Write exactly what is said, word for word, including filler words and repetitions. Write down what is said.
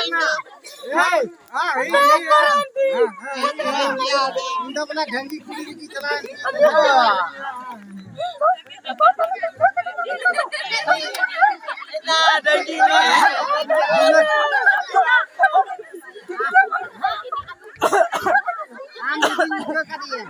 ᱦᱮᱸ, ᱦᱮᱸ, ᱦᱮᱸ, ᱦᱮᱸ, ᱦᱮᱸ᱾ ᱤᱧ ᱫᱚ ᱵᱚᱞᱮ ᱰᱷᱟᱹᱝᱜᱤ ᱠᱩᱲᱤ ᱨᱮᱜᱮ ᱪᱟᱞᱟᱜ ᱤᱧ᱾ ᱟᱢ ᱡᱩᱫᱤᱢ ᱵᱩᱡᱷᱟᱹᱣ ᱠᱟᱫᱮᱭᱟ᱾